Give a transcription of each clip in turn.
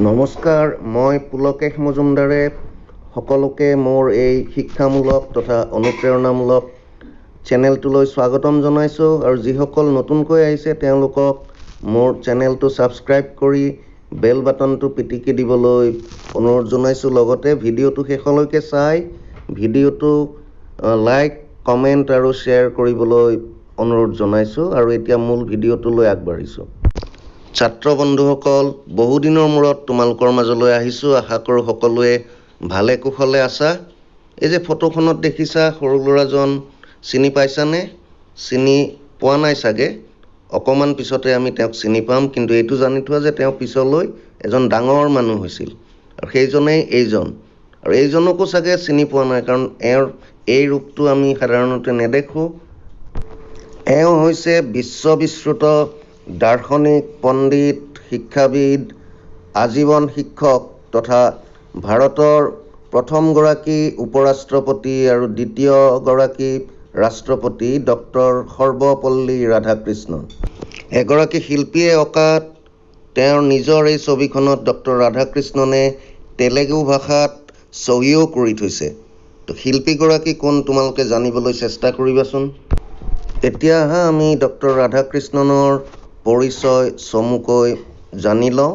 নমস্কাৰ, মই পুলকেশ মজুমদাৰে সকলোকে মোৰ এই শিক্ষামূলক তথা অনুপ্ৰেৰণামূলক চেনেলটোলৈ স্বাগতম জনাইছোঁ আৰু যিসকল নতুনকৈ আহিছে তেওঁলোকক মোৰ চেনেলটো ছাবস্ক্ৰাইব কৰি বেল বাটনটো পিটিকি দিবলৈ অনুৰোধ জনাইছোঁ। লগতে ভিডিঅ'টো শেষলৈকে চাই ভিডিঅ'টো লাইক, কমেণ্ট আৰু শ্বেয়াৰ কৰিবলৈ অনুৰোধ জনাইছোঁ। আৰু এতিয়া মূল ভিডিঅ'টোলৈ আগবাঢ়িছোঁ। ছাত্ৰ বন্ধুসকল, বহুদিনৰ মূৰত তোমালোকৰ মাজলৈ আহিছোঁ। আশা কৰোঁ সকলোৱে ভালে কুশলে আছা। এই যে ফটোখনত দেখিছা সৰু ল'ৰাজন, চিনি পাইছানে? চিনি পোৱা নাই চাগে, অকণমান পিছতে আমি তেওঁক চিনি পাম। কিন্তু এইটো জানি থোৱা যে তেওঁ পিছলৈ এজন ডাঙৰ মানুহ হৈছিল আৰু সেইজনেই এইজন। আৰু এইজনকো চাগে চিনি পোৱা নাই, কাৰণ এওঁৰ এই ৰূপটো আমি সাধাৰণতে নেদেখোঁ। এওঁ হৈছে বিশ্ববিশ্ৰুত দাৰ্শনিক, পণ্ডিত, শিক্ষাবিদ, আজীৱন শিক্ষক তথা ভাৰতৰ প্ৰথমগৰাকী উপৰাষ্ট্ৰপতি আৰু দ্বিতীয়গৰাকী ৰাষ্ট্ৰপতি ডক্টৰ সৰ্বপল্লী ৰাধাকৃষ্ণন। এগৰাকী শিল্পীয়ে অঁকা তেওঁৰ নিজৰ এই ছবিখনত ডক্টৰ ৰাধাকৃষ্ণনে তেলেগু ভাষাত চহীও কৰি থৈছে। তো শিল্পীগৰাকী কোন তোমালোকে জানিবলৈ চেষ্টা কৰিবাচোন। এতিয়া আহা আমি ডক্টৰ ৰাধাকৃষ্ণনৰ পৰিচয় চমুকৈ জানি লওঁ।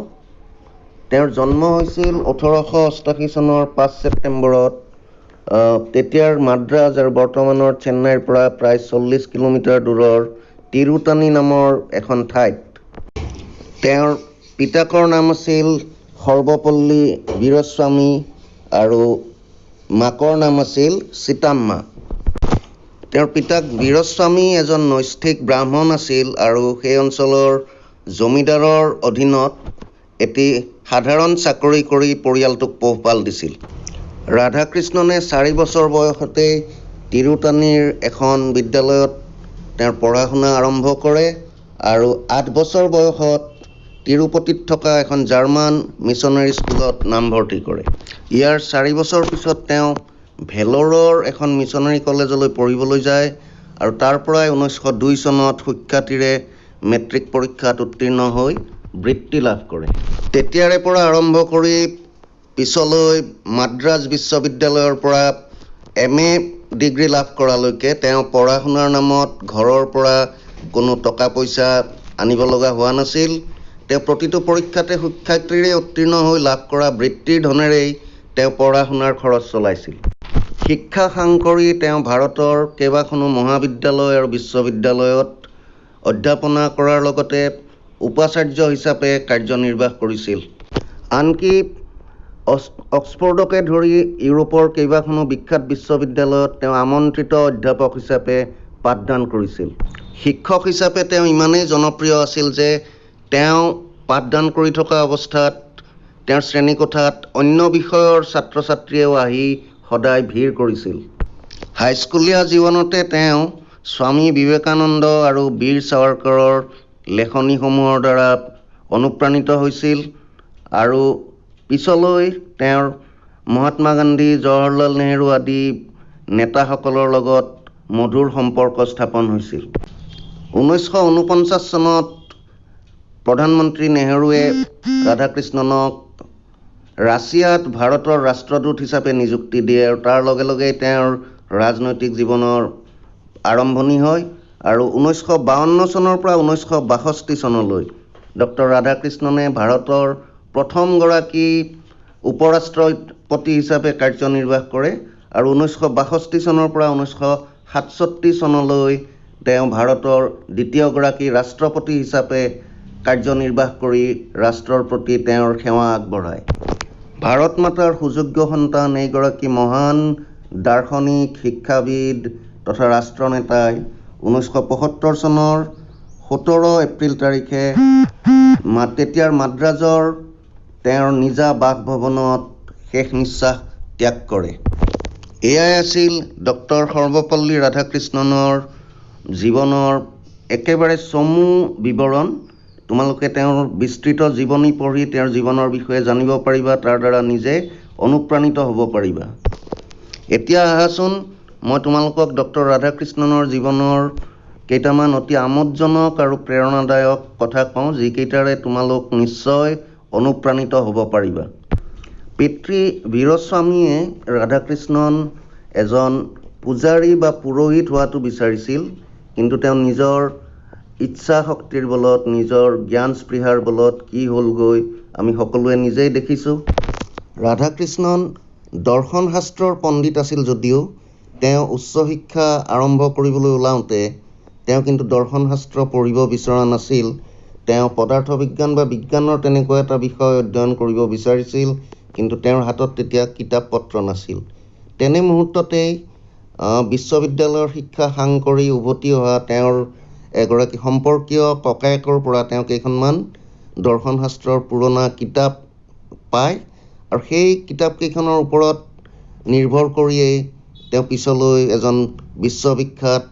তেওঁৰ জন্ম হৈছিল 1888 চনৰ 5 ছেপ্টেম্বৰত, তেতিয়াৰ মাদ্ৰাজ আৰু বৰ্তমানৰ চেন্নাইৰ পৰা প্ৰায় 40 কিলোমিটাৰ দূৰৰ তিৰুতানি নামৰ এখন ঠাইত। তেওঁৰ পিতাকৰ নাম আছিল সৰ্বপল্লী বীৰস্বামী আৰু মাকৰ নাম আছিল সীতাম্মা। তেওঁৰ পিতাক বীৰস্বামী এজন নৈষ্ঠিক ব্ৰাহ্মণ আছিল আৰু সেই অঞ্চলৰ জমিদাৰৰ অধীনত এটি সাধাৰণ চাকৰি কৰি পৰিয়ালটোক পোহপাল দিছিল। ৰাধাকৃষ্ণনে 4 বছৰ বয়সতেই তিৰুতানিৰ এখন বিদ্যালয়ত তেওঁৰ পঢ়া শুনা আৰম্ভ কৰে আৰু 8 বছৰ বয়সত তিৰুপতিত থকা এখন জাৰ্মান মিছনেৰী স্কুলত নামভৰ্তি কৰে। ইয়াৰ 4 বছৰ পিছত তেওঁ ভেলোৰৰ এখন মিছনেৰী কলেজলৈ পঢ়িবলৈ যায় আৰু তাৰ পৰাই 1902 চনত সুখ্যাতিৰে মেট্ৰিক পৰীক্ষাত উত্তীৰ্ণ হৈ বৃত্তি লাভ কৰে। তেতিয়াৰে পৰা আৰম্ভ কৰি পিছলৈ মাদ্ৰাজ বিশ্ববিদ্যালয়ৰ পৰা এম এ ডিগ্ৰী লাভ কৰালৈকে তেওঁ পঢ়া শুনাৰ নামত ঘৰৰ পৰা কোনো টকা পইচা আনিব লগা হোৱা নাছিল। তেওঁ প্ৰতিটো পৰীক্ষাতে সুখ্যাতিৰে উত্তীৰ্ণ হৈ লাভ কৰা বৃত্তিৰ ধনেৰেই তেওঁ পঢ়া শুনাৰ খৰচ চলাইছিল। শিক্ষা সাং কৰি তেওঁ ভাৰতৰ কেইবাখনো মহাবিদ্যালয় আৰু বিশ্ববিদ্যালয়ত অধ্যাপনা কৰাৰ লগতে উপাচাৰ্য হিচাপে কাৰ্যনিৰ্বাহ কৰিছিল। আনকি অক্সফৰ্ডকে ধৰি ইউৰোপৰ কেইবাখনো বিখ্যাত বিশ্ববিদ্যালয়ত তেওঁ আমন্ত্ৰিত অধ্যাপক হিচাপে পাঠদান কৰিছিল। শিক্ষক হিচাপে তেওঁ ইমানেই জনপ্ৰিয় আছিল যে তেওঁ পাঠদান কৰি থকা অৱস্থাত তেওঁৰ শ্ৰেণীকোঠাত অন্য বিষয়ৰ ছাত্ৰ ছাত্ৰীয়েও আহি সদায় ভিৰ কৰিছিল। হাইস্কুলীয়া জীৱনতে তেওঁ স্বামী বিবেকানন্দ আৰু বীৰ সাৱাৰকাৰৰ লেখনিসমূহৰ দ্বাৰা অনুপ্ৰাণিত হৈছিল আৰু পিছলৈ তেওঁৰ মহাত্মা গান্ধী, জৱাহৰলাল নেহেৰু আদি নেতাসকলৰ লগত মধুৰ সম্পৰ্ক স্থাপন হৈছিল। 1949 চনত প্ৰধানমন্ত্ৰী নেহেৰুৱে ৰাধাকৃষ্ণনক ৰাছিয়াত ভাৰতৰ ৰাষ্ট্ৰদূত হিচাপে নিযুক্তি দিয়ে আৰু তাৰ লগে লগেই তেওঁৰ ৰাজনৈতিক জীৱনৰ আৰম্ভণি হয় আৰু 1952 চনৰ পৰা 1962 চনলৈ ডক্টৰ ৰাধাকৃষ্ণনে ভাৰতৰ প্ৰথমগৰাকী উপৰাষ্ট্ৰপতি হিচাপে কাৰ্যনিৰ্বাহ কৰে আৰু 1962 চনৰ পৰা 1967 চনলৈ তেওঁ ভাৰতৰ দ্বিতীয়গৰাকী ৰাষ্ট্ৰপতি হিচাপে কাৰ্যনিৰ্বাহ কৰি ৰাষ্ট্ৰৰ প্ৰতি তেওঁৰ সেৱা আগবঢ়ায়। ভাৰত মাতাৰ সুযোগ্য সন্তান এইগৰাকী মহান দাৰ্শনিক, শিক্ষাবিদ তথা ৰাষ্ট্ৰনেতাই 1975 চনৰ 17 এপ্ৰিল তাৰিখে তেতিয়াৰ মাদ্ৰাজৰ তেওঁৰ নিজা বাসভৱনত শেষ নিশ্বাস ত্যাগ কৰে। এয়াই আছিল ডক্টৰ সৰ্বপল্লী ৰাধাকৃষ্ণনৰ জীৱনৰ একেবাৰে চমু বিৱৰণ। তোমালোকে তেওঁৰ বিস্তৃত জীৱনী পঢ়ি তেওঁৰ জীৱনৰ বিষয়ে জানিব পাৰিবা, তাৰ দ্বাৰা নিজে অনুপ্ৰাণিত হ'ব পাৰিবা। এতিয়া আহাচোন মই তোমালোকক ডক্টৰ ৰাধাকৃষ্ণনৰ জীৱনৰ কেইটামান অতি আমোদজনক আৰু প্ৰেৰণাদায়ক কথা কওঁ, যিকেইটাৰে তোমালোক নিশ্চয় অনুপ্ৰাণিত হ'ব পাৰিবা। পিতৃ বীৰস্বামীয়ে ৰাধাকৃষ্ণন এজন পূজাৰী বা পুৰোহিত হোৱাটো বিচাৰিছিল, কিন্তু তেওঁ নিজৰ ইচ্ছা শক্তিৰ বলত, নিজৰ জ্ঞান স্পৃহাৰ বলত কি হ'লগৈ আমি সকলোৱে নিজেই দেখিছোঁ। ৰাধাকৃষ্ণন দৰ্শন শাস্ত্ৰৰ পণ্ডিত আছিল যদিও তেওঁ উচ্চ শিক্ষা আৰম্ভ কৰিবলৈ ওলাওঁতে তেওঁ কিন্তু দৰ্শন শাস্ত্ৰ পঢ়িব বিচৰা নাছিল। তেওঁ পদাৰ্থ বিজ্ঞান বা বিজ্ঞানৰ তেনেকুৱা এটা বিষয় অধ্যয়ন কৰিব বিচাৰিছিল, কিন্তু তেওঁৰ হাতত তেতিয়া কিতাপ পত্ৰ নাছিল। তেনে মুহূৰ্ততেই বিশ্ববিদ্যালয়ৰ শিক্ষা সাং কৰি উভতি অহা তেওঁৰ এগৰাকী সম্পৰ্কীয় ককায়েকৰ পৰা তেওঁ কেইখনমান দৰ্শন শাস্ত্ৰৰ পুৰণা কিতাপ পায় আৰু সেই কিতাপকেইখনৰ ওপৰত নিৰ্ভৰ কৰিয়েই তেওঁ পিছলৈ এজন বিশ্ববিখ্যাত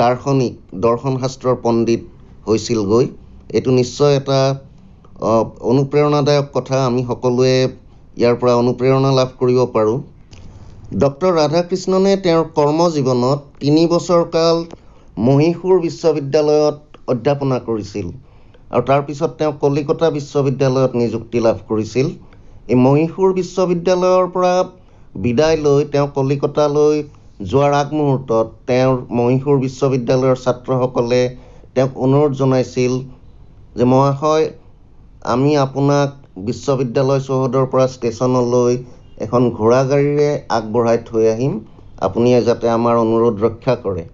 দাৰ্শনিক, দৰ্শন শাস্ত্ৰৰ পণ্ডিত হৈছিলগৈ। এইটো নিশ্চয় এটা অনুপ্ৰেৰণাদায়ক কথা, আমি সকলোৱে ইয়াৰ পৰা অনুপ্ৰেৰণা লাভ কৰিব পাৰোঁ। ডক্টৰ ৰাধাকৃষ্ণনে তেওঁৰ কৰ্মজীৱনত 3 বছৰ কাল মহীশূৰ বিশ্ববিদ্যালয়ত অধ্যাপনা কৰিছিল আৰু তাৰপিছত তেওঁ কলিকতা বিশ্ববিদ্যালয়ত নিযুক্তি লাভ কৰিছিল। এই মহীশূৰ বিশ্ববিদ্যালয়ৰ পৰা বিদায় লৈ তেওঁ কলিকতালৈ যোৱাৰ আগমুহূৰ্তত তেওঁৰ মহীশূৰ বিশ্ববিদ্যালয়ৰ ছাত্ৰসকলে তেওঁক অনুৰোধ জনাইছিল যে মহাশয়, আমি আপোনাক বিশ্ববিদ্যালয় চৌহদৰ পৰা ষ্টেচনলৈ এখন ঘোঁৰা গাড়ীৰে আগবঢ়াই থৈ আহিম, আপুনি যাতে আমাৰ অনুৰোধ ৰক্ষা কৰে।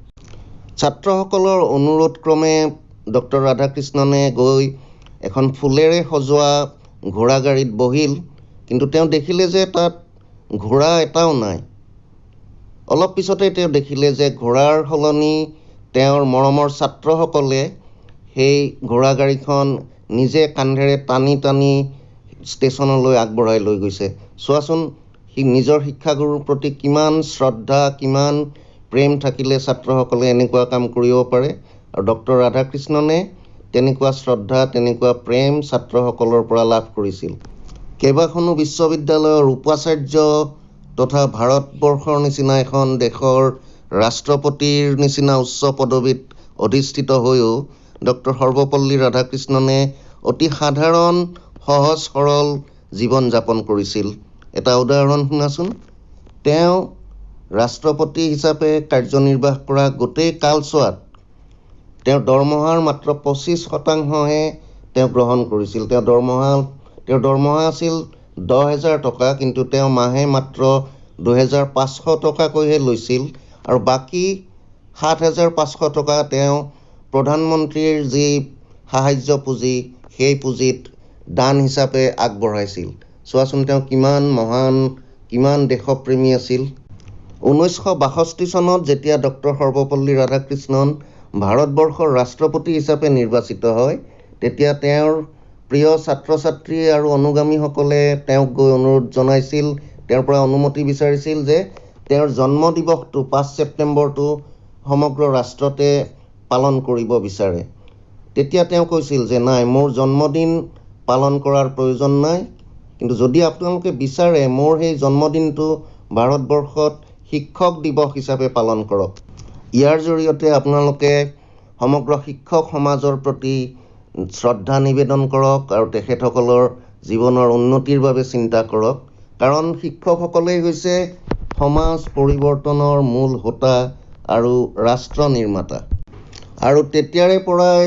ছাত্ৰসকলৰ অনুৰোধক্ৰমে ডক্টৰ ৰাধাকৃষ্ণনে গৈ এখন ফুলেৰে সজোৱা ঘোঁৰা গাড়ীত বহিল, কিন্তু তেওঁ দেখিলে যে তাত ঘোঁৰা এটাও নাই। অলপ পিছতে তেওঁ দেখিলে যে ঘোঁৰাৰ সলনি তেওঁৰ মৰমৰ ছাত্ৰসকলে সেই ঘোঁৰা গাড়ীখন নিজে কান্ধেৰে টানি টানি ষ্টেচনলৈ আগবঢ়াই লৈ গৈছে। চোৱাচোন, সি নিজৰ শিক্ষাগুৰুৰ প্ৰতি কিমান শ্ৰদ্ধা, কিমান প্ৰেম থাকিলে ছাত্ৰসকলে এনেকুৱা কাম কৰিব পাৰে। আৰু ডক্টৰ ৰাধাকৃষ্ণনে তেনেকুৱা শ্ৰদ্ধা, তেনেকুৱা প্ৰেম ছাত্ৰসকলৰ পৰা লাভ কৰিছিল। কেইবাখনো বিশ্ববিদ্যালয়ৰ উপাচাৰ্য তথা ভাৰতবৰ্ষৰ নিচিনা এখন দেশৰ ৰাষ্ট্ৰপতিৰ নিচিনা উচ্চ পদবীত অধিষ্ঠিত হৈও ডক্টৰ সৰ্বপল্লী ৰাধাকৃষ্ণনে অতি সাধাৰণ, সহজ সৰল জীৱন যাপন কৰিছিল। এটা উদাহৰণ শুনাচোন। তেওঁ ৰাষ্ট্ৰপতি হিচাপে কাৰ্যনিৰ্বাহ কৰা গোটেই কালচোৱাত তেওঁৰ দৰমহাৰ মাত্ৰ 25%হে তেওঁ গ্ৰহণ কৰিছিল। তেওঁৰ দৰমহা আছিল 10,000 টকা, কিন্তু তেওঁ মাহে মাত্ৰ 2,500 টকাকৈহে লৈছিল আৰু বাকী 7,500 টকা তেওঁ প্ৰধানমন্ত্ৰীৰ যি সাহায্য পুঁজি, সেই পুঁজিত দান হিচাপে আগবঢ়াইছিল। চোৱাচোন তেওঁ কিমান মহান, কিমান দেশপ্ৰেমী আছিল। 1962 চনত যেতিয়া ডক্টৰ সৰ্বপল্লী ৰাধাকৃষ্ণন ভাৰতবৰ্ষৰ ৰাষ্ট্ৰপতি হিচাপে নিৰ্বাচিত হয়, তেতিয়া তেওঁৰ প্ৰিয় ছাত্ৰ ছাত্ৰী আৰু অনুগামীসকলে তেওঁক গৈ অনুৰোধ জনাইছিল, তেওঁৰ পৰা অনুমতি বিচাৰিছিল যে তেওঁৰ জন্মদিৱসটো 5 ছেপ্টেম্বৰটো সমগ্ৰ ৰাষ্ট্ৰতে পালন কৰিব বিচাৰে। তেতিয়া তেওঁ কৈছিল যে নাই, মোৰ জন্মদিন পালন কৰাৰ প্ৰয়োজন নাই, কিন্তু যদি আপোনালোকে বিচাৰে মোৰ সেই জন্মদিনটো ভাৰতবৰ্ষত শিক্ষক দিৱস হিচাপে পালন কৰক। ইয়াৰ জৰিয়তে আপোনালোকে সমগ্ৰ শিক্ষক সমাজৰ প্ৰতি শ্ৰদ্ধা নিবেদন কৰক আৰু তেখেতসকলৰ জীৱনৰ উন্নতিৰ বাবে চিন্তা কৰক, কাৰণ শিক্ষকসকলেই হৈছে সমাজ পৰিৱৰ্তনৰ মূল হোতা আৰু ৰাষ্ট্ৰ নিৰ্মাতা। আৰু তেতিয়াৰে পৰাই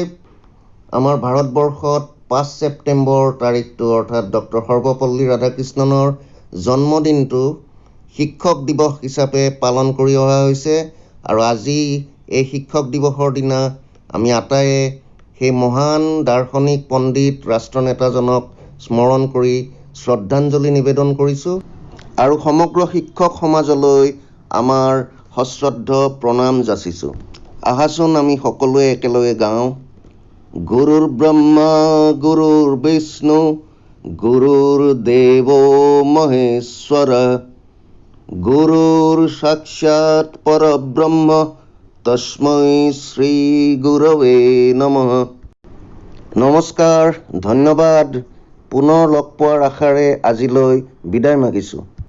আমাৰ ভাৰতবৰ্ষত 5 ছেপ্টেম্বৰ তাৰিখটো, অৰ্থাৎ ডক্টৰ সৰ্বপল্লী ৰাধাকৃষ্ণনৰ জন্মদিনটো শিক্ষক দিৱস হিচাপে পালন কৰি অহা হৈছে। আৰু আজি এই শিক্ষক দিৱসৰ দিনা আমি আটাইয়ে সেই মহান দাৰ্শনিক পণ্ডিত ৰাষ্ট্ৰনেতাজনক স্মৰণ কৰি শ্ৰদ্ধাঞ্জলি নিবেদন কৰিছোঁ আৰু সমগ্ৰ শিক্ষক সমাজলৈ আমাৰ সশ্ৰদ্ধ প্ৰণাম যাচিছোঁ। আহাচোন আমি সকলোৱে একেলগে গাওঁ। গুৰুৰ ব্ৰহ্মা গুৰুৰ বিষ্ণু গুৰুৰ দেৱ মহেশ্বৰ গুৰুৰ সাক্ষাৎ পৰব্ৰহ্ম তস্মৈ শ্ৰী গুৰৱে নমঃ। নমস্কাৰ, ধন্যবাদ। পুনৰ লগ পোৱাৰ আশাৰে আজিলৈ বিদায় মাগিছোঁ।